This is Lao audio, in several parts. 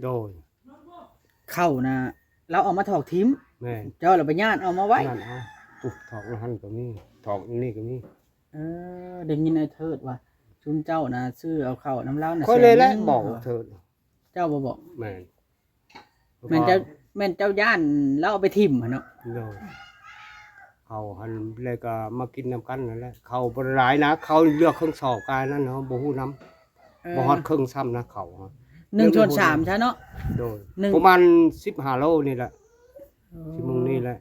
ໂດຍ ເຂົ້ານະ ລາວເອົາມາຖອກຖິ້ມ. ແມ່ນ. ເຈົ້າລະໄປຍາດເອົາມາໄວ້. ນັ້ນເອົາ ໂອ້ ຖອກນັ້ນຫັ້ນກໍມີ ຖອກນີ້ກໍມີ. ເອີ ໄດ້ຍິນອ້າຍເທີດວ່າ ຊຸມເຈົ້ານະຊື້ເອົາເຂົ້ານຳລາວນະ ຂ້ອຍເລີຍແຫຼະ ແສນໜຶ່ງ ບອກເທີດ. ເຈົ້າບໍ່ບອກ? ແມ່ນ. ແມ່ນເຈົ້າ ແມ່ນເຈົ້າຢ້ານລາວເອົາໄປຖິ້ມຫັ້ນເນາະ. ໂດຍ ເຂົ້າຫັ້ນ ແລ້ວກໍມາກິນນຳກັນນັ້ນແຫຼະ. ເຂົ້າບໍ່ຫຼາຍນະ ເຂົ້າເຫຼືອເຄິ່ງສອບກາຍນັ້ນເຮົາບໍ່ຮູ້ນຳ. ເອີ ບໍ່ຮອດເຄິ່ງຊ້ຳນະເຂົ້າ. ໜຶ່ງສ່ວນສາມຊະເນາະ. ໂດຍ ປະມານສິບຫ້າໂລນີ້ແຫຼະ. ໂອ້ ຊິມຸງນີ້ແຫຼະ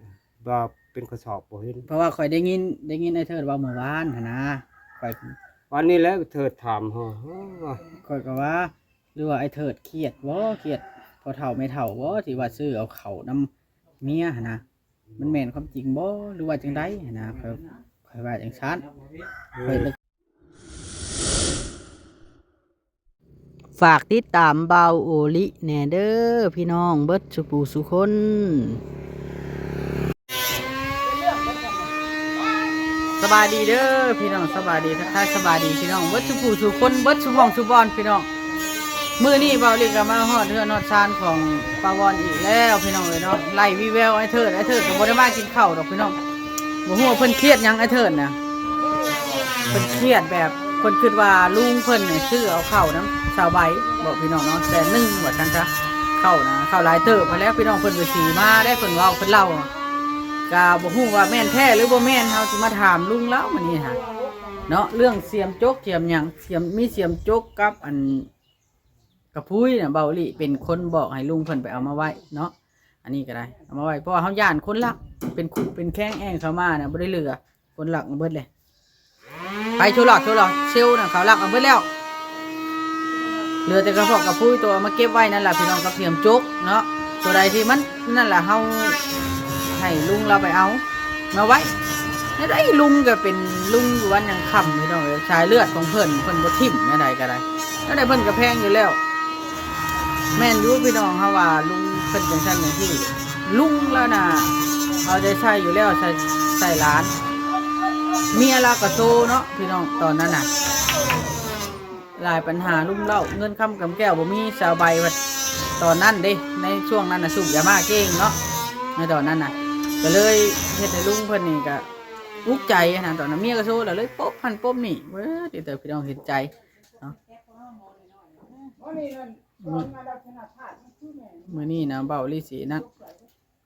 ວ່າເປັນກະສອບບໍ່ເຫັນ. ເພາະວ່າຂ້ອຍໄດ້ຍິນ ໄດ້ຍິນອ້າຍເທີດເວົ້າເມື່ອວານຫັ້ນນະ. ຂ້ອຍ ວານນີ້ແຫຼະເທີດຖາມເຮົາ. ຂ້ອຍກໍວ່າ ຫຼືວ່າອ້າຍເທີດຄຽດບໍ່ ຄຽດພໍ່ເຖົ້າແມ່ເຖົ້າບໍ່ ທີ່ວ່າຊື້ເອົາເຂົ້ານຳເມຍຫັ້ນນະ. ມັນແມ່ນຄວາມຈິງບໍ່ ຫຼືວ່າຈັ່ງໃດຫັ້ນນະ. ຂ້ອຍ ຂ້ອຍວ່າຈັ່ງຊັ້ນ. ເອີ ຂ້ອຍ ຝາກຕິດຕາມບ່າວໂອລິແດ່ເດີພີ່ນ້ອງເບິດສູ່ຜູ້ສູ່ຄົນ. ສະບາຍດີເດີພີ່ນ້ອງ ສະບາຍດີ ທັກທາຍສະບາຍດີພີ່ນ້ອງເບິດສູ່ຜູ້ສູ່ຄົນ ເບິດສູ່ໝ່ອງສູ່ບ່ອນພີ່ນ້ອງ. ມື້ນີ້ບ່າວລິກໍມາຮອດເຮືອນຮອດຊານຂອງປ້າວອນອີກແລ້ວພີ່ນ້ອງເອີຍເນາະ. ໄລ່ວີແວວອ້າຍເທີດ ອ້າຍເທີດກໍບໍ່ໄດ້ມາກິນເຂົ້າດອກພີ່ນ້ອງ. ບໍ່ຮູ້ວ່າເພິ່ນຄຽດຫຍັງອ້າຍເທີດນະ. ເພິ່ນຄຽດແບບ ເພິ່ນຄິດວ່າລຸງເພິ່ນນີ້ຊື້ເອົາເຂົ້ານຳສາວໃບເບາະພີ່ນ້ອງເນາະ ແສນໜຶ່ງວ່າຊັ້ນຊະ. ເຂົ້ານະ ເຂົ້າຫຼາຍເຕີບຫັ້ນແຫຼະພີ່ນ້ອງ. ເພິ່ນກໍສີມາໄດ້ ເພິ່ນເວົ້າ ເພິ່ນເລົ່າ ກະບໍ່ຮູ້ວ່າແມ່ນແທ້ຫຼືບໍ່ແມ່ນ. ເຮົາຊິມາຖາມລຸງລາວມື້ນີ້ຫະເນາະ ເລື່ອງສຽມຈົກສຽມຫຍັງ ສຽມ ມີສຽມຈົກກັບອັນ ກະພຸ້ຍນະ ເບົາອີ່ຫຼີເປັນຄົນບອກໃຫ້ລຸງເພິ່ນໄປເອົາມາໄວ້ເນາະ. ອັນນີ້ກໍໄດ້ເອົາມາໄວ້ ເພາະວ່າເຮົາຢ້ານຄົນລັກ ເປັນຄຸເປັນແຂ້ງແອ່ງເຂົ້າມານະ ບໍ່ໄດ້ເຫຼືອ ຄົນລັກເອົາເບິດເລີຍ. ໄປໂທລະ ໂທລະ ເຊວນະ ເຂົາລັກເອົາເບິດແລ້ວ. ເຫຼືອແຕ່ກະເພາະກະພຸ້ຍໂຕເອົາມາເກັບໄວ້ນັ້ນລະພີ່ນ້ອງ ກັບສຽມຈົກເນາະ. ໂຕໃດທີ່ມັນນັ້ນລະ ເຮົາໃຫ້ລຸງລາວໄປເອົາມາໄວ້. ແນວໃດລຸງກໍເປັນລຸງຢູ່ວັນຍັງຄຳພີ່ນ້ອງເອີຍ ສາຍເລືອດຂອງເພິ່ນ ເພິ່ນບໍ່ຖິ້ມແນວໃດກໍໄດ້. ແນວໃດເພິ່ນກໍແພງຢູ່ແລ້ວ. ແມ່ນຢູ່ພີ່ນ້ອງ ເຮົາວ່າລຸງເພິ່ນຈັ່ງຊັ້ນຈັ່ງຊີ້ ລຸງລາວນະເອົາໃຈໃສ່ຢູ່ແລ້ວ ໃສ່ ໃສ່ຫຼານ. ເມຍລາວກໍໂຊເນາະພີ່ນ້ອງ ຕອນນັ້ນນະ ຫຼາຍປັນຫາ ລຸມເຫຼົ້າ ເງິນຄຳກຳແກ້ວບໍ່ມີ. ສາວໃບວ່າຕອນນັ້ນເດ້ ໃນຊ່ວງນັ້ນນະ ສູບຢາມ້າເກັ່ງເນາະ ໃນຕອນນັ້ນນະ ກໍເລີຍເຮັດໃຫ້ລຸງເພິ່ນນີ້ກໍອຸກໃຈຫັ້ນນະ. ຕອນນັ້ນເມຍກໍໂຊ ແລ້ວເລີຍປົບຫັ້ນປົບນີ້ ເວີດ ເຮັດໃຫ້ພີ່ນ້ອງເຫັນໃຈເນາະ. ມື້ ມື້ນີ້ນະ ເບົາອີ່ຫຼີຊິນັ້ນ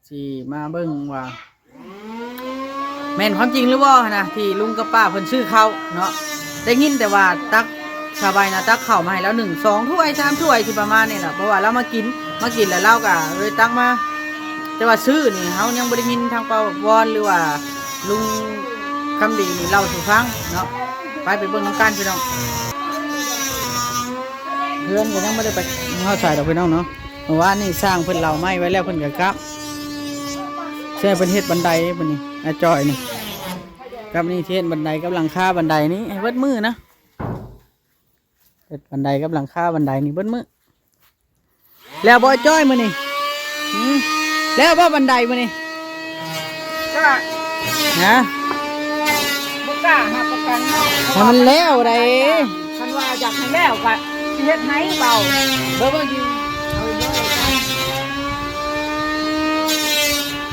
ຊິມາເບິ່ງວ່າແມ່ນຄວາມຈິງຫຼືບໍ່ຫັ້ນນະ ທີ່ລຸງກັບປ້າເພິ່ນຊື້ເຂົ້າເນາະ. ໄດ້ຍິນແຕ່ວ່າຕັກ ສາວໃບນະຕັກເຂົ້າມາໃຫ້ລາວໜຶ່ງ ສອງຖ້ວຍ ສາມຖ້ວຍ ຊິປະມານນີ້ລະ ເພາະວ່າລາວມາກິນ ມາກິນແລ້ວລາວກໍເລີຍຕັກມາ. ແຕ່ວ່າຊື້ນີ້ເຮົາຍັງບໍ່ໄດ້ຍິນທາງປ້າວອນ ຫຼືວ່າລຸງຄຳດີນີ້ເລົ່າສູ່ຟັງເນາະ. ໄປ ໄປເບິ່ງນຳກັນພີ່ນ້ອງ. ເຮືອນກໍຍັງບໍ່ໄດ້ໄປຮອດໃສດອກພີ່ນ້ອງເນາະ. ເມື່ອວານນີ້ຊ່າງເພິ່ນເຫຼົາໄມ້ໄວ້ແລ້ວ ເພິ່ນກໍກັບ ຊິໃຫ້ເພິ່ນເຮັດບັນໄດມື້ນີ້ ອ້າຍຈ້ອຍນີ້ ກັບນີ້ຊິເຮັດບັນໄດກັບຫຼັງຄາບັນໄດນີ້ໃຫ້ເບິດມື້ນະ. ເຮັດບັນໄດກັບຫຼັງຄາບັນໄດນີ້ເບິດມື້. ແລ້ວບໍ່ຈ້ອຍມື້ນີ້? ຫືມ? ແລ້ວບໍ່ບັນໄດມື້ນີ້? ກໍ ຮະ? ບໍ່ກ້າຮັບປະກັນເນາະ ໃຫ້ມັນແລ້ວໃດ. ຄັນວ່າຢາກໃຫ້ແລ້ວກໍຊິເຮັດໃຫ້ເບົາ. ເບິ່ງ ເບິ່ງຢູ່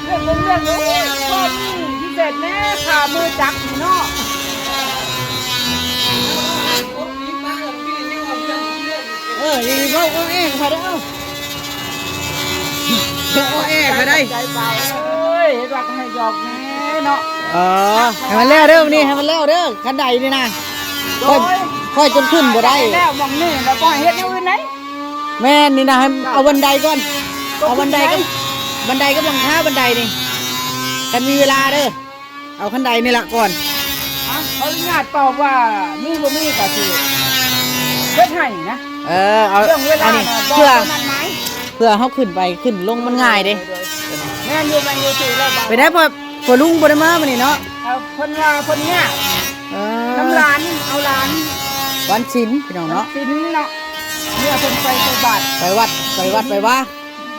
ເລື່ອງ ເລື່ອງ ໂອ້ຍ ພໍ່ມີພິເສດແນ່ ຂາມືຈັກນີ້ເນາະ. ເອີ ນີ້ເວົ້າອ້ອແອກັນໄປເດີ້ ເວົ້າອ້ອແອກັນໄດ້ ໃຈເບົາເອີຍ ເຮັດວ່າໃຫ້ຫຍອກແນ່ເນາະ. ເອີ ໃຫ້ມັນແລ້ວເດີ້ ມື້ນີ້ໃຫ້ມັນແລ້ວເດີ້ ຄັນໃດນີ້ນະ. ໂດຍ ຂ້ອຍ ຂ້ອຍຈົນຂຶ້ນບໍ່ໄດ້ແລ້ວ ໝ່ອງນີ້ແລ້ວບໍ່ໃຫ້ເຮັດແນວອື່ນໃດ. ແມ່ນນີ້ນະ ໃຫ້ເອົາບັນໄດກ່ອນ ເອົາບັນໄດກັບ ບັນໄດກັບຫຼັງຄາບັນໄດນີ້ ຄັນມີເວລາເດີ້. ເອົາຄັນໄດນີ້ລະກ່ອນ. ອ່ະ ຂໍອະນຸຍາດຕອບວ່າມີບໍ່ມີກໍຊິເຮັດໃຫ້ນະ. ເອີ ເອົາ ເລື່ອງເວລາ ອັນນີ້ ນະ ບອກ ເພື່ອ ຕົວນັ້ນໄໝ ເພື່ອເຮົາຂຶ້ນໄປຂຶ້ນລົງມັນງ່າຍເດ້. ໂດຍ ໂດຍ ໂດຍ ແມ່ນຢູ່ ແມ່ນຢູ່ ຖືກແລ້ວ. ເປັນໄດ໋ ພໍ່ ພໍ່ລຸງບໍ່ໄດ້ມາມື້ນີ້ເນາະ? ເອີ ເພິ່ນວ່າເພິ່ນຍາກ. ເອີ ນຳຫຼານ ເອົາຫຼານ ວັນສິນພີ່ນ້ອງເນາະ ວັນສິນເນາະ ເມື່ອເພິ່ນໄປໃສ່ບາດ ໄປວັດ ໄປວັດໄປວາ.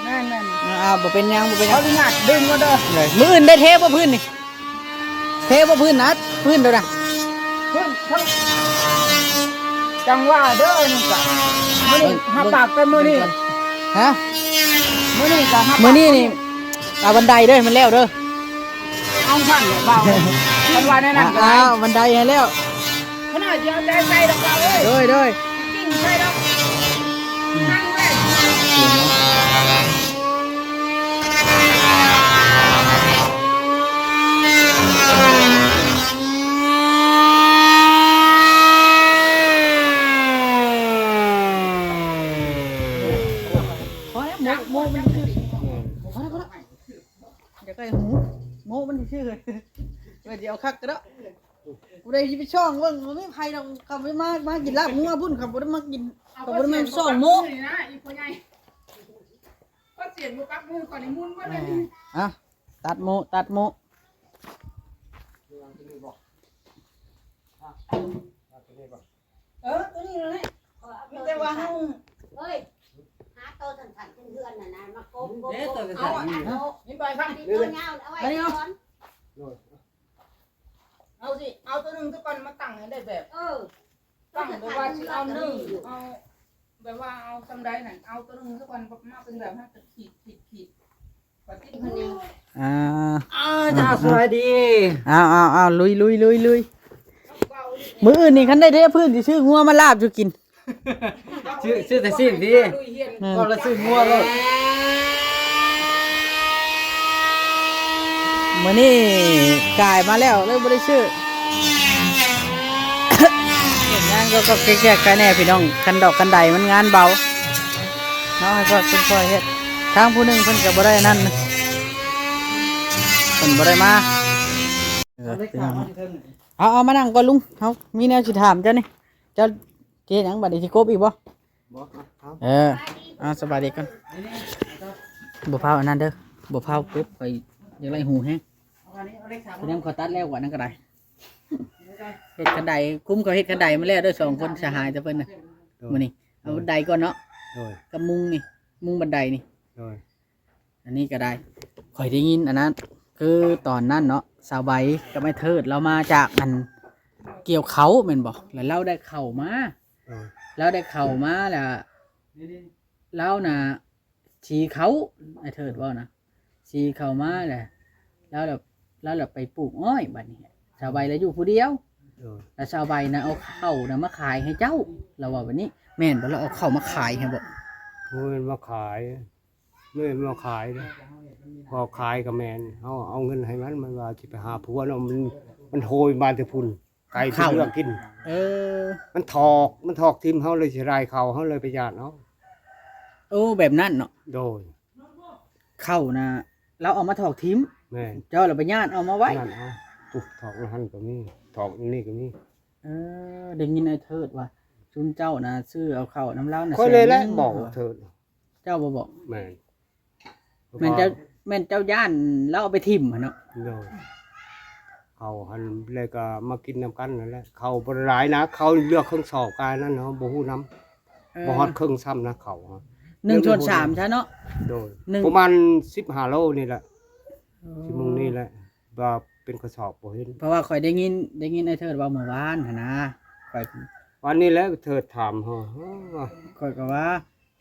ແມ່ນໆ ເອີ ບໍ່ເປັນຫຍັງ ບໍ່ເປັນຫຍັງ ຂໍອະນຸຍາດດຶງກ່ອນເດີ້. ມື້ອື່ນໄດ້ເທບໍ່ພື້ນນີ້? ເທບໍ່ພື້ນນະ ພື້ນໂດນນະ ພື້ນທັງ ຈັ່ງວ່າເດີ້ ນີ້ກະ ມື້ນີ້ ເບິ່ງ ຫາປາກແຕ່ມື້ນີ້ ເບິ່ງກ່ອນ ຮະ? ມື້ນີ້ກໍຮັບ ມື້ນີ້ນີ້ ເອົາບັນໄດເດີ ໃຫ້ມັນແລ້ວເດີ. ເອົາຊັ້ນແຫຼະບ່າວ ຄັນວ່າແນວນັ້ນກໍໄດ້ ອ້າວ ບັນໄດໃຫ້ແລ້ວ. ຂະໜາດຊິເອົາໃຈໃສ່ດອກບ່າວເອີຍ. ໂດຍ ໂດຍ. ກິນໃສ່ດອກ ນັ່ງເລີຍ. ພໍແລ້ວ ໂມ້ ໂມ້ມັນຊື່ ພໍແລ້ວ ພໍແລ້ວ ຢ່າໃກ້ຫູ ໂມ້ມັນຊື່ ວ່າຊິເອົາຄັກກະເນາະ. ຜູ້ໃດຊິໄປຊ່ອງເບິ່ງ ບໍ່ມີໃຜດອກ. ເຂົາບໍ່ໄດ້ມາ ມາກິນລາບງົວພຸ້ນ ເຂົາບໍ່ໄດ້ມາກິນ ເຂົາບໍ່ໄດ້ມາຊ່ອງໂມ້. ນີ້ນະ ອີ່ພໍ່ໃຫຍ່ ພໍສຽນບໍ່ປັບມື ຂ້ອຍນີ້ໝຸນໝົດເລີຍ. ອ່າ ຕັດໂມ້ ຕັດໂມ້. ເອີ ຕົວນີ້ແຫຼະ ມີແຕ່ວ່າເຮົາ ເອີຍ ຫາໂຕສັ້ນໆ ເປັນເຮືອນຫັ້ນນະ ມາກົບ ກົບ ກົບ ເອົາອັນນັ້ນ ນີ້ບ່າວຄຳ ອັນນີ້ຕົວຍາວເອົາໄວ້ກ່ອນ. ເອົາຊິ ເອົາຕົວໜຶ່ງຊະກ່ອນ ມາຕັ້ງໃຫ້ໄດ້ແບບ ເອີ ຕັ້ງແບບວ່າຊິເອົາໜຶ່ງ ເອົາແບບວ່າເອົາສ່ຳໃດນັ້ນ ເອົາຕົວໜຶ່ງຊະກ່ອນ ມາເປັນແບບ ມາເປັນຂີດ ຂີດ ຂີດ ອ່າ ອ່າ ເຈົ້າ ສະບາຍດີ. ເອົາ ເອົາ ເອົາ ລຸຍ ລຸຍ ລຸຍ ລຸຍ. ມື້ອື່ນນີ້ຄັນໄດ້ເທພື້ນ ຊິຊື້ງົວມາລາບສູ່ກິນ. ຊື້ ຊື້ແຕ່ຊີ້ນຕິ ແມ່ນ ກໍລະຊື້ງົວໂລດ. ມື້ນີ້ກາຍມາແລ້ວ ເລີຍບໍ່ໄດ້ຊື້. ເຮັດງານກໍ ກໍແກ້ໆ ແນ່ພີ່ນ້ອງ ຄັນດອກຄັນໃດມັນງານເບົາເນາະ ໃຫ້ພວກເພິ່ນຊ່ອຍເຮັດ. ທາງຜູ້ໜຶ່ງເພິ່ນກໍບໍ່ໄດ້ນັ້ນ ເພິ່ນບໍ່ໄດ້ມາ. ເອີ ພີ່ນ້ອງ ເອົາ ເອົາມານັ່ງກ່ອນລຸງ ເຮົາມີແນວຊິຖາມເຈົ້ານີ້. ເຈົ້າເຮັດຫຍັງບັດນີ້ ຊິກົບອີກບໍ່? ບໍ່ ເອົາ ເອີ ເອົາ ສະບາຍດີກ່ອນ. ບໍ່ພາວອັນນັ້ນເດີ ບໍ່ພາວກົບ ຂ້ອຍຢາກໄລ່ຫູແຮງ. ຄືນຳເຂົາຕັດແລ້ວກວ່ານັ້ນກໍໄດ້ ເຮັດຄັນໄດ ຄຸ້ມເຂົາເຮັດຄັນໄດມາແລ້ວເດີ ສອງຄົນສະຫາຍຕະເພິ່ນນະ. ໂດຍ ມື້ນີ້ເອົາບັນໄດກ່ອນເນາະ. ໂດຍ ກັບມຸງນີ້ ມຸງບັນໄດນີ້. ໂດຍ ອັນນີ້ກໍໄດ້ ຂ້ອຍໄດ້ຍິນອັນນັ້ນ ຄືຕອນນັ້ນເນາະ ສາວໃບກັບອ້າຍເທີດ ລາວມາຈາກອັນກ່ຽວເຂົ້າແມ່ນບໍ່ ແລ້ວລາວໄດ້ເຂົ້າມາ. ໂດຍ ລາວໄດ້ເຂົ້າມາແລ້ວ ລາວນະ ຊິເຂົ້າ ອ້າຍເທີດເວົ້ານະ ຊິເຂົ້າມາແລ້ວ ລາວລະ ລາວລະໄປປູກອ້ອຍ. ບັດນີ້ສາວໃບລະຢູ່ຜູ້ດຽວ. ໂດຍ ລະສາວໃບນະເອົາເຂົ້ານະມາຂາຍໃຫ້ເຈົ້າ ລາວເວົ້າແບບນີ້. ແມ່ນບໍ່? ລາວເອົາເຂົ້າມາຂາຍໃຫ້ບໍ່? ບໍ່ແມ່ນມາຂາຍ ບໍ່ແມ່ນມາຂາຍເດ້ ເພາະຂາຍກໍແມ່ນ ເຮົາເອົາເງິນໃຫ້ມັນ ມັນວ່າຊິໄປຫາຜົວເນາະ ມັນ ມັນໂຫຍມາແຕ່ພຸ້ນ ໄກເປັນເລື່ອງກິນ. ເອີ ມັນຖອກ ມັນຖອກຖິ້ມ ເຮົາເລີຍເສຍດາຍເຂົ້າ ເຮົາເລີຍໄປຢາດເອົາ. ໂອ້ ແບບນັ້ນເນາະ. ໂດຍ ເຂົ້ານະ ລາວເອົາມາຖອກຖິ້ມ. ແມ່ນ ເຈົ້າລະໄປຍາດເອົາມາໄວ້. ນັ້ນເອົາ ປຸບ ຖອກນັ້ນກໍມີ ຖອກນີ້ກໍມີ. ເອີ ໄດ້ຍິນອ້າຍເທີດວ່າ ຊຸມເຈົ້ານະຊື້ເອົາເຂົ້ານຳລາວນະ ຂ້ອຍເລີຍແຫຼະ ແສນໜຶ່ງ ບອກເທີດ. ເຈົ້າບໍ່ບອກ? ແມ່ນ ແມ່ນເຈົ້າ ແມ່ນເຈົ້າຢ້ານລາວເອົາໄປຖິ້ມຫັ້ນເນາະ. ໂດຍ ເຂົ້າຫັ້ນແລ້ວກໍມາກິນນຳກັນນັ້ນແຫຼະ ເຂົ້າບໍ່ຫຼາຍນະ ເຂົ້າເຫຼືອເຄິ່ງສອບກາຍນັ້ນເນາະ ບໍ່ຮູ້ນຳ. ເອີ ບໍ່ຮອດເຄິ່ງຊ້ຳນະເຂົ້າ ໜຶ່ງສ່ວນສາມຊະເນາະ. ໂດຍ ປະມານສິບຫ້າໂລນີ້ແຫຼະ. ໂອ້ ສິບໂມງນີ້ແຫຼະ ວ່າເປັນກະສອບບໍ່ເຫັນ ເພາະວ່າຂ້ອຍໄດ້ຍິນ ໄດ້ຍິນອ້າຍເທີດເວົ້າມື້ວານຫັ້ນນະ. ຂ້ອຍ ວານນີ້ແຫຼະເທີດຖາມເຮົາ ຂ້ອຍກໍວ່າ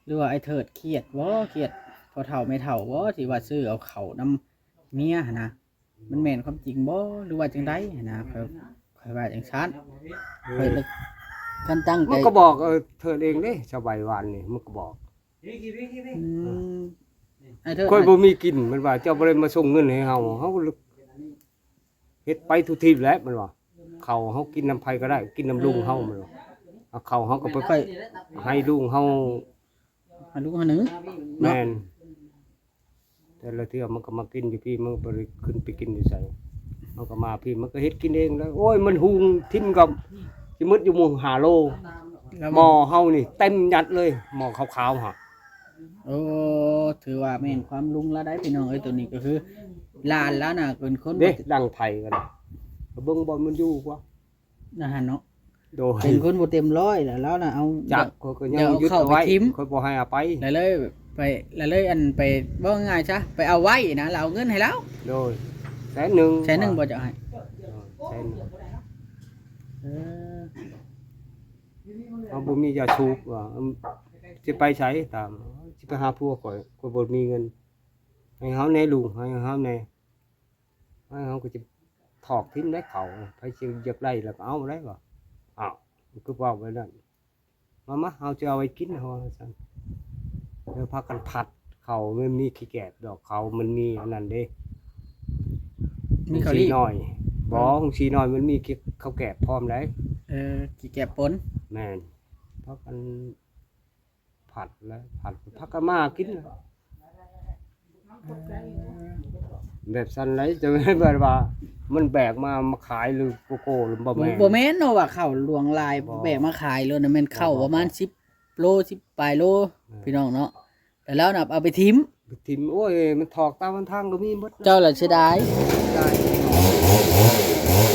ຫຼືວ່າອ້າຍເທີດຄຽດບໍ່ ຄຽດພໍ່ເຖົ້າແມ່ເຖົ້າບໍ່ ທີ່ວ່າຊື້ເອົາເຂົ້ານຳເມຍຫັ້ນນະ ມັນແມ່ນຄວາມຈິງບໍ່ ຫຼືວ່າຈັ່ງໃດຫັ້ນນະ. ຂ້ອຍ ຂ້ອຍວ່າຈັ່ງຊັ້ນ ເອີ ຂ້ອຍລະ ຄັນຕັ້ງໃຈ ມັນກໍບອກ ເອີ ເທີດເອງເດ້ ສະບາຍວານນີ້ມັນກໍບອກ. ອືມ ອ້າຍເທີດ ຂ້ອຍບໍ່ມີກິນ ມັນວ່າ ເຈົ້າບໍ່ໄດ້ມາສົ່ງເງິນໃຫ້ເຮົາ ເຮົາກໍເຮັດໄປທຸກທີແຫຼະ ມັນວ່າ. ເຂົ້າເຮົາກິນນຳໃຜກໍໄດ້ ກິນນຳລຸງເຮົາ ເອີ ມັນວ່າ. ເອົາເຂົ້າເຮົາກໍໄປ ຂ້ອຍ ໃຫ້ລຸງເຮົາ ໃຫ້ລຸງເຮົາໜຶ້ງເນາະ. ແມ່ນ ແຕ່ລະເທື່ອມັນກໍມາກິນຢູ່ພີ້ ມັນບໍ່ໄດ້ຂຶ້ນໄປກິນຢູ່ໃສ ມັນກໍມາພີ້ ມັນກໍເຮັດກິນເອງເລີຍ. ໂອ້ຍ ມັນຫຸງຖິ້ມກໍຊິໝົດຢູ່ໝູ່ຫ້າໂລ ແລ້ວ ໝໍ້ເຮົານີ້ເຕັມຍັດເລີຍ ໝໍ້ຂາວໆຫະ. ໂອ້ ຖືວ່າແມ່ນຄວາມລຸງລາວໄດ໋ພີ່ນ້ອງເອີຍ. ໂຕນີ້ກໍຄືຫຼານລາວນະ ເປັນຄົນ ເດ້ ບໍ່ ຫຼັງໄຖກັນ ເບິ່ງບ່ອນມັນຢູ່ກວ່າ ນັ້ນຫັ້ນເນາະ. ໂດຍ ເປັນຄົນບໍ່ເຕັມຮ້ອຍ ແລ້ວລາວນະເອົາ ຈັກ ຂ້ອຍກໍຍັງ ຢາກເອົາ ຍຶດເອົາໄວ້ ເຂົ້າໄປຖິ້ມ ຂ້ອຍບໍ່ໃຫ້ເອົາໄປ ແລ້ວເລີຍໄປ ແລ້ວເລີຍອັນໄປ ເວົ້າງ່າຍຊະ ໄປເອົາໄວ້ນະ ແລ້ວເອົາເງິນໃຫ້ລາວ. ໂດຍ ແສນໜຶ່ງ ແສນໜຶ່ງບໍ່ ເຈົ້າໃຫ້ ໂດຍ ແສນໜຶ່ງ. ເອີ ເຮົາບໍ່ມີຢາສູບວ່າ ຊິໄປໃສ ຕາມ ຊິໄປຫາຜົວຂ້ອຍ ຂ້ອຍບໍ່ມີເງິນ ໃຫ້ເຮົາແດ່ລຸງ ໃຫ້ເຮົາແດ່ ໃຫ້ເຮົາກໍຈະຖອກຖິ້ມໄດ້ເຂົ້າ ໃຜຊິຢາກໄດ້ແລ້ວກໍເອົາໄດ້ວ່າ ອ້າວ ຄືເວົ້າໄປນັ້ນ ມາ ມາ ເຮົາຈະເອົາໄວ້ກິນ ເຮົາວ່າຊັ້ນ ແລ້ວພາກັນຜັດເຂົ້າ ມັນມີຂີ້ແກບດອກ ເຂົ້າມັນມີອັນນັ້ນເດ້ ມີເກົາຫຼີ ຮຸງສີນ້ອຍ ບໍ່ ອືມ ຮຸງສີນ້ອຍມັນມີຂີ້ ເຂົ້າແກບພ້ອມໄດ໋ ເອີ ຂີ້ແກບປົນ ແມ່ນ ພາກັນຜັດແລ້ວ ຜັດ ພາກັນມາກິນ ເອີ ແບບຊັ້ນໄດ໋ ຈະແມ່ນແບບວ່າມັນແບກມາ ມາຂາຍຫຼືໂກໂກ້ ຫຼືບໍ່ແມ່ນ ບໍ່ແມ່ນເນາະ ວ່າເຂົ້າຫຼວງຫຼາຍ ບໍ່ ແບກມາຂາຍໂລດນະ ແມ່ນເຂົ້າປະມານສິບໂລ ສິບປາຍໂລ ເອີ ພີ່ນ້ອງເນາະ ແຕ່ລາວນະເອົາໄປຖິ້ມ ໄປຖິ້ມ ໂອ້ຍ ມັນຖອກຕາມທາງກໍມີໝົດນະ ເຈົ້າລະເສຍດາຍ ເສຍດາຍ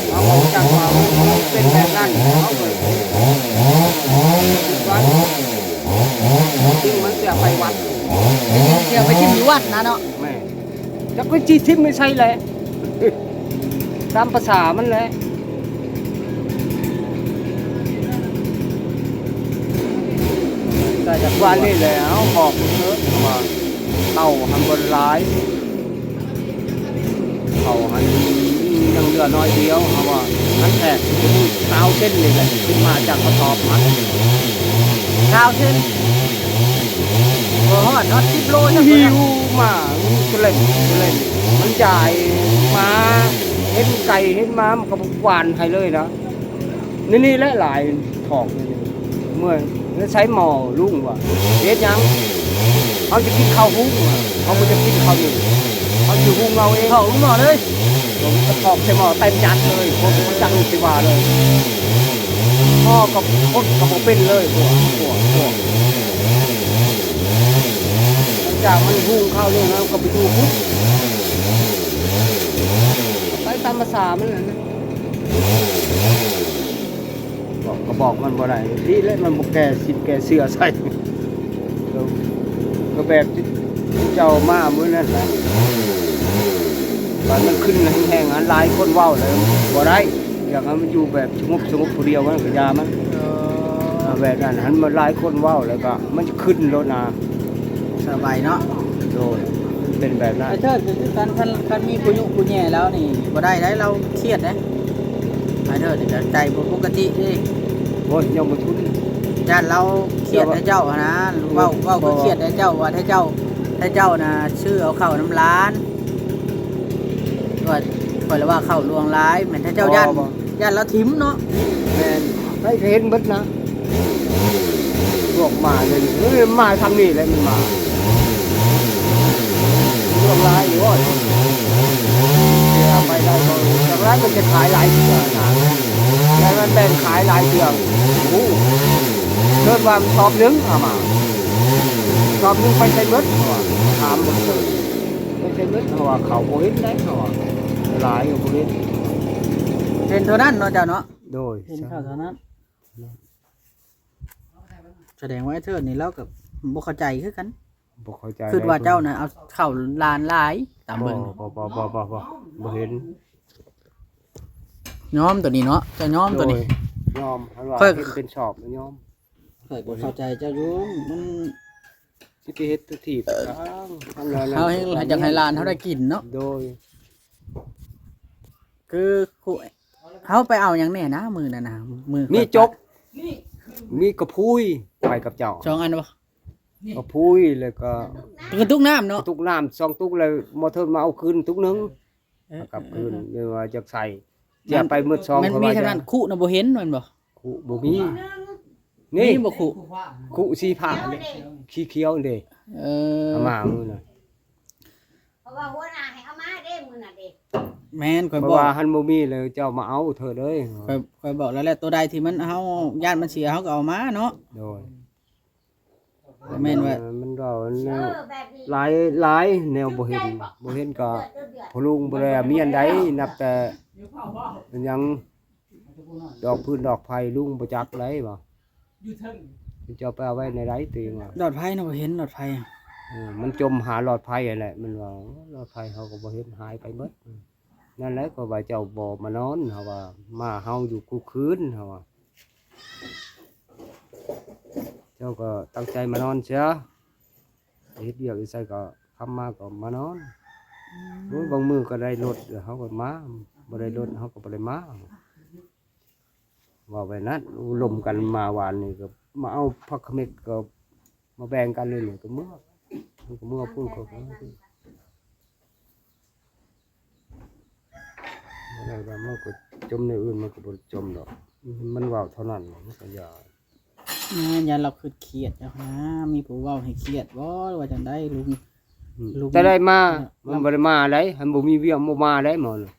ເຮົາກໍຮູ້ຈັກວ່າມັນເປັນແບບນັ້ນ ເຮົາກໍ ທີ່ມັນເສຍໄປວັດ ເສຍໄປຖິ້ມຢູ່ວັດນະເນາະ ແມ່ນ ຈັກໄປຊິຖິ້ມໄປໃສແຫຼະ ຕາມພາສາມັນແຫຼະ ແຕ່ຈັກວ່ານີ້ແຫຼະ ເຮົາບອກເພິ່ນເຖິງວ່າເຂົ້າຫັ້ນບໍ່ຫຼາຍ ເຂົ້າຫັ້ນຍັງເຫຼືອໜ້ອຍດຽວ ເຮົາວ່າ ມັນແທບຊາວເຊັນນີ້ແຫຼະ ຂຶ້ນມາຈາກກະສອບຫັ້ນ ຊາວເຊັນ ບໍ່ຮອດ ຮອດສິບໂລ ຫິວມາ ກະເລັນ ກະເລັນ ມັນຢາຍມາ ເຫັນໄກ່ເຫັນໝາ ມັນກໍຫວ່ານໃຫ້ເລີຍນະ ນີ້ ນີ້ແຫຼະຫຼາຍຖອກນີ້ ເມື່ອຍ ໃສ່ໝໍ້ລຸງວ່າ ເຮັດຫຍັງ ເຮົາຈະກິນເຂົ້າຫຸງ ເຮົາບໍ່ຈະກິນເຂົ້າໜີ້ ເຮົາຊິຫຸງເອົາເອງ ເຂົ້າຫຸງໝໍ້ເລີຍ ເຂົາກໍຖອກໃສ່ໝໍ້ເຕັມຈັກເລີຍ ຄົນບໍ່ຈັກຊິວ່າເລີຍ ໝໍ້ກໍຄົນກໍບໍ່ເປັນເລີຍ ພວກ ພວກ ພວກ ຫຼັງຈາກມັນຫຸງເຂົ້າແລ້ວ ເຮົາກໍໄປຢູ່ພຸ້ນ ໄປຕາມພາສາມັນແຫຼະນະ ບອກກໍບອກມັນບໍ່ໄດ້ ດີແລ້ວມັນບໍ່ແກ່ສິນແກ່ເຊື່ອໃສ່ ກໍແບບເຈົ້າມາມື້ນັ້ນແຫຼະ ບັດມັນຂຶ້ນແຮງໆ ອັນຫຼາຍຄົນເວົ້າແລ້ວບໍ່ໄດ້ ຢາກໃຫ້ມັນຢູ່ແບບສະຫງົບໆ ຜູ້ດຽວ ມັນກໍຢ່າມັນ ເອີ ເອົາແບບນັ້ນ ຫັ້ນມັນຫຼາຍຄົນເວົ້າແລ້ວກໍມັນຈະຂຶ້ນໂລດນະ ສະບາຍເນາະ ໂດຍ ເປັນແບບນັ້ນ ອ້າຍເທີດກໍຄືກັນ ຄັນ ຄັນມີຜູ້ຍຸຜູ້ແຍ່ລາວນີ້ບໍ່ໄດ້ໄດ໋ ລາວຄຽດເດ້ ອ້າຍເທີດນີ້ກໍໃຈບໍ່ປົກກະຕິເດ້ ໂອ້ຍ ຍັງບໍ່ທຸນ ຢ້ານລາວຄຽດໃຫ້ເຈົ້າຫັ້ນນະ ເວົ້າ ເວົ້າຄືຄຽດໃຫ້ເຈົ້າ ວ່າຖ້າເຈົ້າ ຖ້າເຈົ້ານະຊື້ເອົາເຂົ້ານຳຫຼານ ຂ້ອຍ ຂ້ອຍລະວ່າເຂົ້າຫຼວງຫຼາຍ ແມ່ນຖ້າເຈົ້າຢ້ານ ຢ້ານລາວຖິ້ມເນາະ ແມ່ນ ໃຜກໍເຫັນເບິດນະ ພວກໝານີ້ ເອີ ໝາຊ່ຳນີ້ແຫຼະມັນມາ ຫຼວງຫຼາຍຢູ່ ໂອ້ຍ ເສຍໄປໄດ້ບໍ່ ຈັກຫຼາຍມັນຈະຂາຍຫຼາຍເທື່ອນະ ແລ້ວມັນແບ່ງຂາຍຫຼາຍເທື່ອ ໂອ້ ເກີດວ່າສອບໜຶ່ງເອົາມາ ສອບໜຶ່ງໄປໃສເບິດ ເຂົາວ່າ ຖາມເບິ່ງເຕີ ໄປໃສເບິດ ເຂົາວ່າ ເຂົາບໍ່ເຫັນໄດ໋ ເຂົາວ່າ ຫຼາຍກໍບໍ່ເຫັນ ເຫັນເທົ່ານັ້ນເນາະເຈົ້າເນາະ ໂດຍ ເຫັນເທົ່າ ເທົ່ານັ້ນ ສະແດງວ່າໄອ້ເທີດນີ້ລາວກໍບໍ່ເຂົ້າໃຈຄືກັນ ບໍ່ເຂົ້າໃຈ ຄິດວ່າເຈົ້ານະເອົາເຂົ້າຫຼານຫຼາຍ ຕາມເບິ່ງ ບໍ່ ບໍ່ ບໍ່ ບໍ່ ບໍ່ ບໍ່ ບໍ່ເຫັນ ຍອມໂຕນີ້ເນາະ ເຈົ້າຍອມໂຕນີ້ ໂດຍ ຍອມ ຄັນວ່າ ຂ້ອຍ ເຫັນເປັນຊອບ ຍອມ ຂ້ອຍກໍເຂົ້າໃຈເຈົ້າຢູ່ ມັນ ຊິໄປເຮັດຕະຖີບທາງ ເຮົາແຮ່ງຢາກໃຫ້ຫຼານເຮົາໄດ້ກິນເນາະ ໂດຍ ຄື ເຮົາໄປເອົາຫຍັງແດ່ນະມື້ນັ້ນນະ ມື້ ມີຈົກ ມີກະພຸຍ ໄປກັບເຈົ້າ ສອງອັນບໍ່ ກະພຸຍ ແລ້ວກໍ ກະຕຸກນ້ຳເນາະ ກະຕຸກນ້ຳສອງຕຸກ ແລ້ວມໍເທີມາເອົາຄືນຕຸກໜຶ່ງ ເອີ ກັບຄືນ ເອີ ເອີ ເອີ ວ່າຈະໃສ່ ມັນ ເຈຍໄປໝົດສອງ ມັນມີເທົ່ານັ້ນ ຄຸນະບໍ່ເຫັນແມ່ນບໍ່ ຄຸບໍ່ມີ ນີ້ ມີບໍ່ຄຸ ຄຸສີຟ້ານີ້ ສີຂຽວນີ້ເດ້ ເອີ ເອົາມາມື້ນັ້ນ ເພາະວ່າຫົວໜ້າໃຫ້ເອົາມາເດ້ມື້ນັ້ນເດ້ ແມ່ນ ຂ້ອຍບອກ ເພາະວ່າຫັ້ນບໍ່ມີແລ້ວ ເຈົ້າມາເອົາເທີດເອີຍ ຂ້ອຍ ຂ້ອຍບອກແລ້ວແຫຼະ ໂຕໃດທີ່ມັນ ເຮົາຢ້ານມັນເສຍ ເຮົາກໍເອົາມາເນາະ ໂດຍ ແມ່ນວ່າ ມັນເວົ້າແນວ ເອີ ແບບນີ້ ຫຼາຍ ຫຼາຍແນວບໍ່ເຫັນ ບໍ່ເຫັນກໍພໍ່ລຸງບໍ່ໄດ້ເອົາເມຍໃດ ນັບແຕ່ຫຍັງ ດອກຟືນດອກໄຟລຸງບໍ່ຈັກໄດ໋ບໍ່ ເຈົ້າໄປເອົາໄວ້ໃນໃດ ຕົວເອງວ່າ ຫຼອດໄຟນະ ບໍ່ເຫັນຫຼອດໄຟ ເອີ ມັນຈົມຫາຫຼອດໄຟຫັ້ນແຫຼະ ມັນວ່າ ຫຼອດໄຟເຮົາກໍບໍ່ເຫັນ ຫາຍໄປເບິດ ນັ້ນແຫຼະ ກໍວ່າເຈົ້າບໍ່ມານອນ ເຮົາວ່າ ມາເຮົາຢູ່ທຸກຄືນ ເຮົາວ່າ ເຈົ້າກໍຕັ້ງໃຈມານອນເສຍ ເຮັດວຽກຢູ່ໃສກໍຄ່ຳມາກໍມານອນ. ອືມ ໂອ້ຍ ບາງມື້ກໍໄດ້ລົດເຮົາກໍມາ, ບໍ່ໄດ້ລົດເຮົາກໍບໍ່ໄດ້ມາ. ເວົ້າໄວ້ນັ້ນ ລົມກັນມາວານນີ້ກໍມາເອົາຜັກຂະເມັກກໍມາແບ່ງກັນນີ້ ກໍເມືອ, ມັນກໍເມືອພຸ້ນ ເຂົາກໍມາພຸ້ນ. ບໍ່ໄດ້ວ່າມັນກໍຈົ່ມແນວອື່ນ ມັນກໍບໍ່ຈົ່ມດອກ, ມັນເວົ້າເທົ່ານັ້ນ ມັນກໍຢ່າ. ອາ ຢ້ານລາວຄຶດຄຽດເຈົ້ານະ, ມີຜູ້ເວົ້າໃຫ້ຄຽດບໍ່ ຫຼືວ່າຈັ່ງໃດລຸງ? ອືມ ລຸງ ແຕ່ໄດ້ມາ ເອີ ມັນບໍ່ໄດ້ມາໃດ, ຄັນບໍ່ມີວຽກບໍ່ມາໃດໝໍນະ,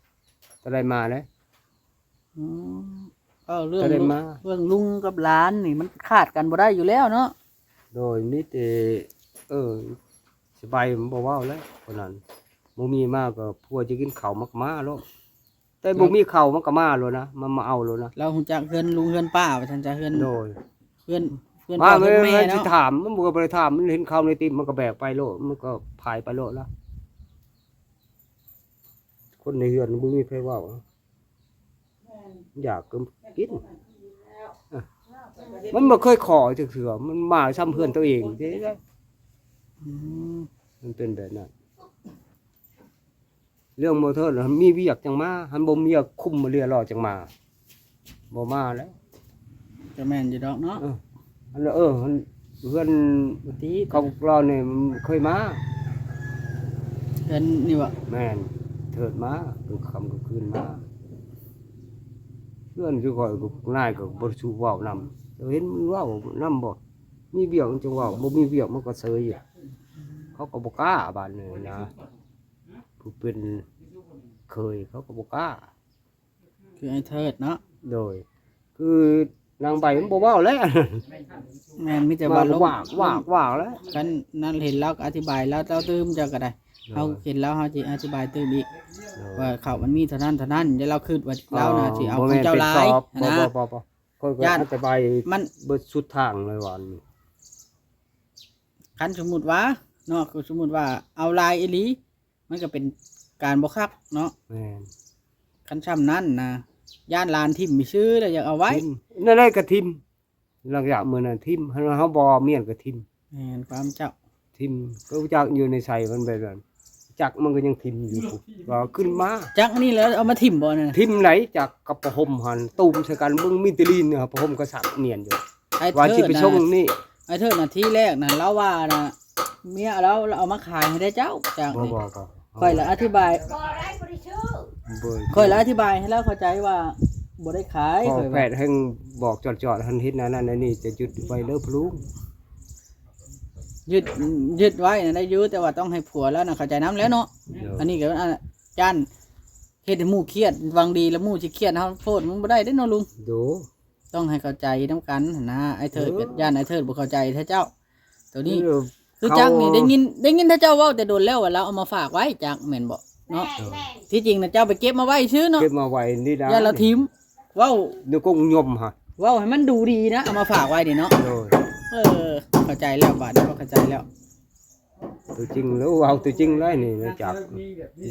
ແຕ່ໄດ້ມາໃດ. ອືມ ເວົ້າເລື່ອງ ແຕ່ໄດ້ມາ ເລື່ອງລຸງກັບຫຼານນີ້ມັນຂາດກັນບໍ່ໄດ້ຢູ່ແລ້ວເນາະ. ໂດຍ ມີແຕ່ ເອີ ສະບາຍ ມັນບໍ່ເວົ້າແລ້ວຄົນນັ້ນ, ບໍ່ມີມາກໍຜົວຈະກິນເຂົ້າມັນກໍມາໂລດ, ແຕ່ບໍ່ມີເຂົ້າມັນກໍມາໂລດນະ, ມັນມາເອົາໂລດນະ. ລາວຮູ້ຈັກເຮືອນລຸງເຮືອນປ້າວ່າຊັ້ນຊະ, ເຮືອນ ໂດຍ ເຮືອນ ເຮືອນພໍ່ເຮືອນແມ່ເນາະ. ມັນຊິຖາມ ມັນບໍ່ໄດ້ຖາມ, ມັນເຫັນເຂົ້າໃນຕິບ ມັນກໍແບກໄປໂລດ, ມັນກໍພາຍໄປໂລດລະ. ຄົນໃນເຮືອນບໍ່ມີໃຜເວົ້າ. ຢາກກໍກິນ ມັນບໍ່ເຄີຍຂໍຈັກເທື່ອ, ມັນມາຊ່ຳເຮືອນຕົວເອງເດ້. ອືມ ມັນເປັນແບບນັ້ນ. ເລື່ອງບໍ່ເທີດ ມີວຽກຈັ່ງມາ, ຄັນບໍ່ມີວຽກຄຸມເລື່ອຍລໍຈັ່ງມາ, ບໍ່ມາແລ້ວ. ກໍແມ່ນຢູ່ດອກເນາະ. ເອີ ອັນ ເອີ ເຮືອນ ເຂາລາວນີ້ມັນເຄີຍມາ ເຮືອນນີ້ບໍ່? ແມ່ນ ເທີດມາ ກາງຄ່ຳກາງຄືນມາ. ເຮືອນຄືຂ້ອຍ ນາຍກໍບໍ່ສູ່ເວົ້ານຳ, ເຫັນມັນເວົ້ານຳບໍ່? ມີວຽກມັນຈຶ່ງເວົ້າ, ບໍ່ມີວຽກມັນກໍເຊີຍ. ເຂົາກໍບໍ່ກ້າບາດນີ້ນະ, ຜູ້ເປັນເຂີຍເຂົາກໍບໍ່ກ້າ. ຄືໄອ້ເທີດເນາະ. ໂດຍ ຄືນາງໃບມັນບໍ່ເວົ້າແລ້ວ. ແມ່ນ ມີແຕ່ວ່າລົມ ວ່າກ ວ່າກ ວ່າກແລ້ວ. ຄັນນັ້ນເຫັນລາວກໍອະທິບາຍລາວຕື່ມ ເຈົ້າກໍໄດ້. ໂດຍ ເຮົາເຫັນລາວ ເຮົາຊິອະທິບາຍຕື່ມອີກ. ໂດຍ ວ່າເຂົ້າມັນມີເທົ່ານັ້ນເທົ່ານັ້ນ, ແຕ່ລາວຄິດວ່າລາວນະ ເອີ ຊິເອົາຂອງເຈົ້າຫຼາຍຫັ້ນນະ. ບໍ່ ບໍ່ ບໍ່ ຂ້ອຍກໍອະທິບາຍມັນເບິດສຸດທາງເລີຍວ່າ ຄັນສົມມຸດວ່າເນາະ, ຄືສົມມຸດວ່າເອົາຫຼາຍອີ່ຫຼີ ມັນກໍເປັນການບໍ່ຄັກເນາະ. ແມ່ນ ຄັນຊ່ຳນັ້ນນະ ຢ້ານຫຼານຖິ້ມຊື່ແລ້ວຢາກເອົາໄວ້. ຖິ້ມ ແນວໃດກໍຖິ້ມ, ຫຼັງຈາກມື້ນັ້ນຖິ້ມ, ເຮົາບໍ່ມ້ຽນກໍຖິ້ມ. ແມ່ນຄວາມເຈົ້າ, ຖິ້ມ. ກໍຈັກຢູ່ໃນໃສ ມັນແບບນັ້ນ, ຈັກມັນກໍຍັງຖິ້ມຢູ່ ວ່າຂຶ້ນມາ. ຈັກນີ້ແຫຼະເອົາມາຖິ້ມບໍ່ນັ້ນນະ? ຖິ້ມໃດ? ຈັກກັບຜ້າຫົ່ມຫັ້ນ ຕູມໃສ່ກັນ, ເບິ່ງມີແຕ່ລີນ ຜ້າຫົ່ມກໍຊັກມ້ຽນຢູ່. ອ້າຍເທີດ ວ່າຊິໄປສົ່ງນີ້ ອ້າຍເທີດນະ ທີແລກນະ ລາວວ່ານະ ເມຍລາວ ລາວເອົາມາຂາຍໃຫ້ແດ່ເຈົ້າ ຈັກນີ້. ບໍ່ ບໍ່ ຂ້ອຍລະອະທິບາຍ ບໍ່ໄດ້ ບໍ່ໄດ້ຊື້ ຂ້ອຍລະອະທິບາຍໃຫ້ລາວເຂົ້າໃຈວ່າບໍ່ໄດ້ຂາຍ. ພໍ່ແພດແຮ່ງບອກຈອດໆ ຫັ້ນເຮັດແນວນັ້ນແນວນີ້ ຈະຢຸດໄວ້ເດີພໍ່ລຸງ. ຢຸດ ຢຸດໄວ້ນະໄດ້ຢູ່ ແຕ່ວ່າຕ້ອງໃຫ້ຜົວລາວນະເຂົ້າໃຈນຳແລ້ວເນາະ. ໂດຍ ອັນນີ້ກໍ ອາ ຢ້ານເຮັດໃຫ້ໝູ່ຄຽດ ຫວັງດີລະໝູ່ຊິຄຽດເຮົາໂພດ ມັນບໍ່ໄດ້ເດ້ເນາະລຸງ. ໂດຍ ຕ້ອງໃຫ້ເຂົ້າໃຈນຳກັນຫັ້ນນະ. ອ້າຍເທີດ ເອີ ກໍຢ້ານອ້າຍເທີດບໍ່ເຂົ້າໃຈແທ້ເຈົ້າ ໂຕນີ້. ເອີ ຄືຈັກນີ້ ເຂົາ ໄດ້ຍິນ ໄດ້ຍິນແຕ່ເຈົ້າເວົ້າແຕ່ດົນແລ້ວວ່າລາວເອົາມາຝາກໄວ້ ຈັກແມ່ນບໍ່ເນາະ? ໂດຍ ທີ່ຈິງນະເຈົ້າໄປເກັບມາໄວ້ຊື່ເນາະ ເກັບມາໄວ້ນີ້ນະ ຢ້ານລາວຖິ້ມ. ເວົ້າ ໃນກົງຍົມຫັ້ນ ເວົ້າໃຫ້ມັນດູດີນະ ເອົາມາຝາກໄວ້ນີ້ເນາະ. ໂດຍ ເອີ ເຂົ້າໃຈແລ້ວ ບາດນີ້ກໍເຂົ້າໃຈແລ້ວ. ຕົວຈິງແລ້ວ ເວົ້າຕົວຈິງແລ້ວນີ້ ຈາກ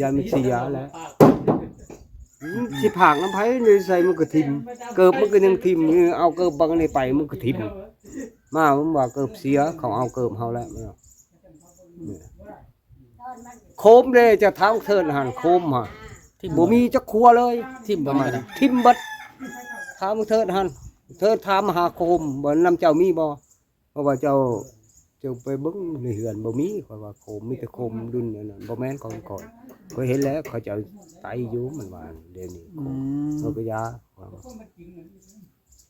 ຢ້ານມັນເສຍແລ້ວ. ອືມ ຊິພາກນຳໃຜ ໃສ່ມັນກໍຖິ້ມ ເກີບມັນກໍຍັງຖິ້ມ. ເອົາເກີບບັກນີ້ໄປມັນກໍຖິ້ມ ມາ ມັນວ່າເກີບເສຍ ເຂົາເອົາເກີບເຮົາແລ້ວ. ໂຄມເດ້ ຈະຖາມເທີດຫັ້ນ ໂຄມຫັ້ນ ບໍ່ມີຈັກຄົວເລີຍ ຖິ້ມບໍ່ ຖິ້ມເບິດ. ຖາມເທີດຫັ້ນ ເທີດຖາມຫາໂຄມ ບໍ່ນຳເຈົ້າມີບໍ່? ເພາະວ່າເຈົ້າ ເຈົ້າໄປເບິ່ງໃນເຮືອນບໍ່ມີ ຂ້ອຍວ່າໂຄມ ມີແຕ່ໂຄມດຸນອັນນັ້ນ ບໍ່ແມ່ນຂອງຂ້ອຍ. ຂ້ອຍເຫັນແລ້ວ ເຂົາເຈົ້າໄຕຢູ່ ມັນວ່າດຽວນີ້. ອືມ ເຂົາກໍຢາ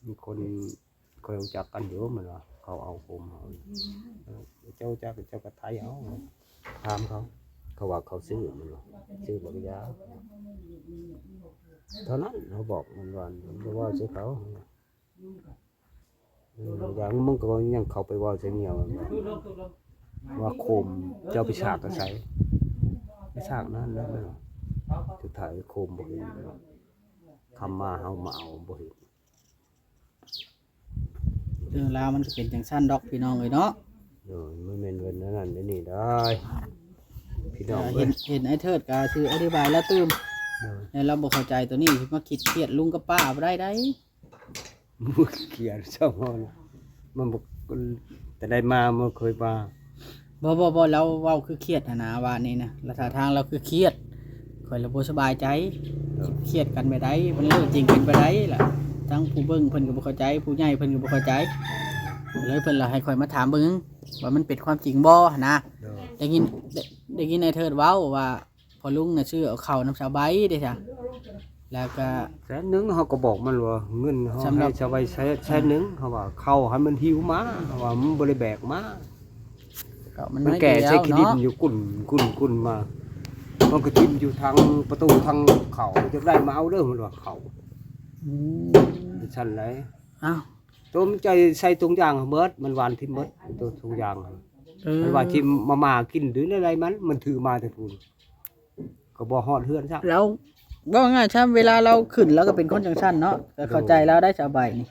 ມີຄົນ ຂ້ອຍຮູ້ຈັກກັນຢູ່ ມັນວ່າ ເຂົາເອົາໂຄມເຮົາ. ເອີ ເຈົ້າຈັກ ເຈົ້າກໍໄຕເອົາ ຖາມເຂົາ ເຂົາວ່າເຂົາຊື້ ມັນວ່າ ຊື້ບໍ່ກໍຢາ ເທົ່ານັ້ນ. ເຮົາບອກມັນວ່າ ບໍ່ເວົ້າໃສ່ເຂົາ. ອືມ ຢ່າງມຶງກໍຍັງເຂົ້າໄປເວົ້າໃສ່ເມຍມັນວ່າ ໂຄມເຈົ້າໄປສາກຢູ່ໃສ ໄປສາກນັ້ນແລ້ວ ສຸດທ້າຍໂຄມບໍ່ເຫັນ ຄ່ຳມາເຮົາມາເອົາບໍ່ເຫັນ. ເລື່ອງລາວມັນກໍເປັນຈັ່ງຊັ້ນດອກ ພີ່ນ້ອງເອີຍເນາະ. ໂດຍ ມັນແມ່ນເພິ່ນອັນນັ້ນອັນນີ້ໄດ໋ ພີ່ນ້ອງເອີຍ. ເຫັນ ເຫັນອ້າຍເທີດກໍຊິອະທິບາຍລາວຕື່ມ ໂດຍ ແລ້ວລາວບໍ່ເຂົ້າໃຈໂຕນີ້ ຊິມາຄິດຄຽດລຸງກັບປ້າບໍ່ໄດ້ໄດ໋. ບໍ່ເຄີຍຊະ ມັນບໍ່ ແຕ່ໃດມາບໍ່ເຄີຍມາ ບໍ່ ບໍ່ ບໍ່ ລາວເວົ້າຄືຄຽດຫັ້ນນະ ວ່ານີ້ນະ ລະທ່າທາງລາວຄືຄຽດ ຂ້ອຍລະບໍ່ສະບາຍໃຈ. ເອີ ຄຽດກັນໄປໄດ້ ມັນເລີກຈິງກັນໄປໄດ້ລະ ທັງຜູ້ເບິ່ງເພິ່ນກໍບໍ່ເຂົ້າໃຈ ຜູ້ໃຫຍ່ເພິ່ນກໍບໍ່ເຂົ້າໃຈ ເລີຍເພິ່ນລະໃຫ້ຂ້ອຍມາຖາມເບິ່ງວ່າມັນເປັນຄວາມຈິງບໍ່ຫັ້ນນະ. ໂດຍ ໄດ້ຍິນ ໄດ້ ໄດ້ຍິນອ້າຍເທີດເວົ້າວ່າ ພໍ່ລຸງນະຊື້ເອົາເຂົ້ານຳສາວໃບເດ້ຊະ ແລ້ວກະ ແສນໜຶ່ງ ເຮົາກໍບອກມັນວ່າເງິນເຮົາໃຫ້ສາວໃບແສນໜຶ່ງ ເຮົາວ່າເຂົ້າໃຫ້ມັນຫິວມາ ເຮົາວ່າມັນບໍ່ໄດ້ແບກມາ ກໍມັນ ມັນແກ່ໃສ່ຂີ້ດິນຢູ່ ກຸ້ນ ກຸ້ນ ກຸ້ນມາ ມັນກໍຖິ້ມຢູ່ທາງປະຕູທາງເຂົ້າ ຢາກໄດ້ມາເອົາເດີ ມັນວ່າເຂົ້າ ອືມ ຊັ້ນໃດ. ອ້າວ ໂຕມັນໃຈໃສ່ຖົງຢາງເໝິດ ມັນຫວ່ານຖິ້ມເໝິດ ໂຕຖົງຢາງ ເອີ ມັນວ່າຖິ້ມມາມ່າກິນ ຫຼືແນວໃດມັນ ມັນຖືມາແຕ່ພຸ້ນ ກໍບໍ່ຮອດເຮືອນຊ້ຳ. ລາວ ເວົ້າງ່າຍຊ້ຳ ເວລາລາວຂຶ້ນລາວກໍເປັນຄົນຈັ່ງຊັ້ນເນາະ ກໍເຂົ້າໃຈລາວໄດ້ສາວໃບນີ້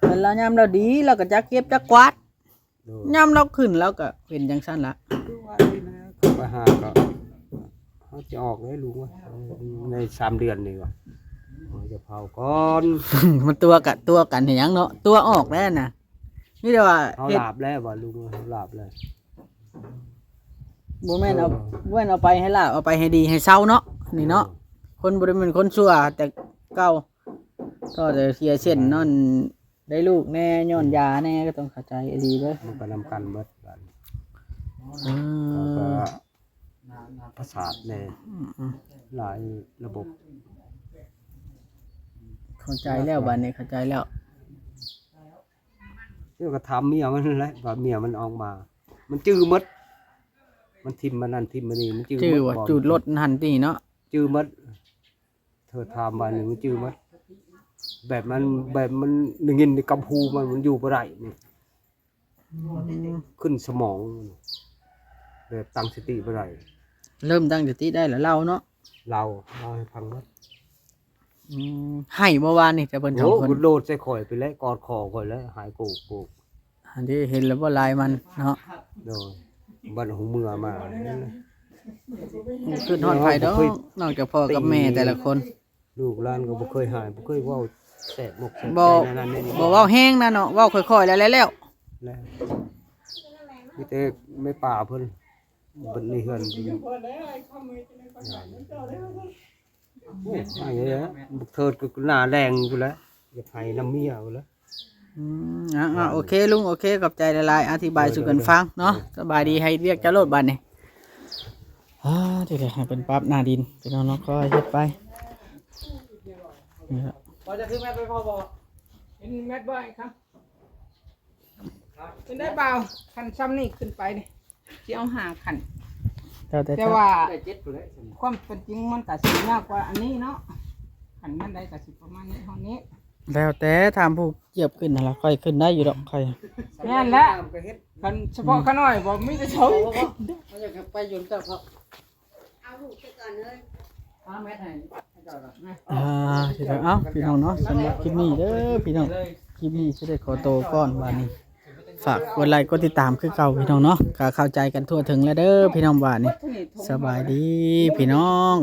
ເວລາຍາມລາວດີລາວກໍຈັກເກັບຈັກກວາດ ໂດຍ ຍາມລາວຂຶ້ນລາວກໍເປັນຈັ່ງຊັ້ນລະ. ຄືວ່ານີ້ນະ ເຂົາໄປຫາກໍ ເຮົາຈະອອກເລີຍລຸງວ່າ ໃນສາມເດືອນນີ້ວ່າ ເຮົາຈະເຜົາກ່ອນ. ມັນຕົວະກັນ ຕົວະກັນເຮັດຫຍັງເນາະ ຕົວະອອກແລ້ວນະ ມີແຕ່ວ່າເຮົາເຮັດ ລາບແລ້ວວ່າລຸງ ເຮົາລາບແລ້ວ. ບໍ່ແມ່ນເອົາ ເອີ ບໍ່ແມ່ນເອົາໄປໃຫ້ລາບ ເອົາໄປໃຫ້ດີໃຫ້ເຊົາເນາະ ນີ້ເນາະ ເອີ ຄົນບໍ່ໄດ້ແມ່ນຄົນຊົ່ວແຕ່ເກົ່າ ກໍແຕ່ເສຍເສັ້ນ ແມ່ນ ນອນໄດ້ລູກແດ່ ຍ້ອນຢາແດ່ ກໍຕ້ອງເຂົ້າໃຈອີ່ຫຼີເດີ້ ມັນໄປນຳກັນເບິດບາດນີ້ ເອີ ແລ້ວກໍປະສາດແດ່ ອືມໆ ຫຼາຍລະບົບ ເຂົ້າໃຈແລ້ວ ບາດນີ້ເຂົ້າໃຈແລ້ວ. ເຈົ້າກໍຖາມເມຍມັນນັ້ນແຫຼະ ວ່າເມຍມັນອອກມາ ມັນຈື່ໝົດ ມັນຖິ້ມອັນນັ້ນຖິ້ມອັນນີ້ ມັນຈື່ໝົດ ຈື່ວ່າຈູດລົດຫັ້ນຕິເນາະ ຈື່ໝົດ. ເທີຖາມວ່ານີ້ມັນຈື່ໝົດ ແບບມັນ ແບບມັນໄດ້ຍິນໃນກັບຫູມັນ ມັນຢູ່ບໍ່ໄດ້ນີ້ ອືມ ຂຶ້ນສະໝອງ ແບບຕັ້ງສະຕິບໍ່ໄດ້ ເລີ່ມຕັ້ງສະຕິໄດ້ແລ້ວ ເລົ່າເນາະ ເລົ່າ ເລົ່າໃຫ້ຟັງໝົດ. ອືມ ໄຫ້ບໍ່ວານນີ້ ແຕ່ເພິ່ນສອງຄົນ ໂອ້ ໂດດໃສ່ຂ້ອຍໄປແລ້ວ ກອດຄໍຂ້ອຍແລ້ວ ໄຫ້ໂກກໆ ອັນນີ້ເຫັນແລ້ວບໍ່ລາຍມັນເນາະ ໂດຍ ບັດຫູເມືອມາ ໂອ້ ຄິດຮອດໃຜດອກ ເຮົາບໍ່ເຄີຍ ນອກຈາກພໍ່ກັບແມ່ແຕ່ລະຄົນ ລູກຫຼານກໍບໍ່ເຄີຍຮ້າຍ ບໍ່ເຄີຍເວົ້າແສບອົກແສບໃຈ ບໍ່ ນັ້ນໆ ນີ້ ບໍ່ເວົ້າແຮງນະເນາະ ເວົ້າຄ່ອຍໆ ແລ້ວໆ ແລ້ວ ມີແຕ່ແມ່ປ້າເພິ່ນ ເພິ່ນໃນເຮືອນ ໂອ້ ໄຫ້ແລ້ວ ບັກເທີດກໍໜ້າແດງພຸ້ນແຫຼະ ຢາກໄຫ້ນຳເມຍພຸ້ນແຫຼະ. ອືມ ອ່າ ອ່າ ໂອເຄລຸງ ໂອເຄ ຂອບໃຈຫຼາຍໆ ອະທິບາຍສູ່ກັນຟັງເນາະ. ໂດຍ ໂດຍ ສະບາຍດີ ເອີ ໃຫ້ວຽກເຈົ້າໂລດບາດນີ້. ອ່າ ເດີ ໃຫ້ເພິ່ນປັບໜ້າດິນ ພີ່ນ້ອງເນາະ ຄ່ອຍເຮັດໄປ. ນີ້ລະ ພໍຈະຖືແມັດໄປພໍບໍ່? ເຫັນແມັດບໍ່ໄອ້ຄຳ? ເປັນໄດ້ບ່າວ ຄັນຊ່ຳນີ້ຂຶ້ນໄປນີ້ ຊິເອົາຫ້າຄັນ ແຕ່ ແຕ່ ແຕ່ວ່າ ໄດ້ເຈັດພຸ້ນແຫຼະ ຄວາມເປັນຈິງມັນກະຊິຍາກກວ່າອັນນີ້ເນາະ ຄັນແມ່ນໄດ້ກະຊິປະມານນີ້ ຮອດນີ້ ແລ້ວແຕ່ ຖາມຜູ້ກຽບຂຶ້ນຫັ້ນລະ ຂ້ອຍຂຶ້ນໄດ້ຢູ່ດອກ ຂ້ອຍ ແມ່ນແຫຼະ ຄັນສະເພາະຂ້ານ້ອຍບໍ່ມີແຕ່ເຊົາ ບໍ່ ບໍ່ ບໍ່ ຂ້ອຍຢາກໄປຢູ່ນຳເຈົ້າເພາະ ເອົາລູກໄປກ່ອນເລີຍ ຫ້າແມັດໃຫ້ເຈົ້າລະ. ອ່າ ເອົາ ພີ່ນ້ອງເນາະ ສຳລັບຄລິບນີ້ເດີພີ່ນ້ອງ ຄລິບນີ້ຊິໄດ້ຂໍໂຕກ່ອນບາດນີ້ ຝາກກົດໄລກົດຕິດຕາມຄືເກົ່າພີ່ນ້ອງເນາະ ກໍເຂົ້າໃຈກັນທົ່ວເຖິງແລ້ວເດີພີ່ນ້ອງ ບາດນີ້ ສະບາຍດີພີ່ນ້ອງ.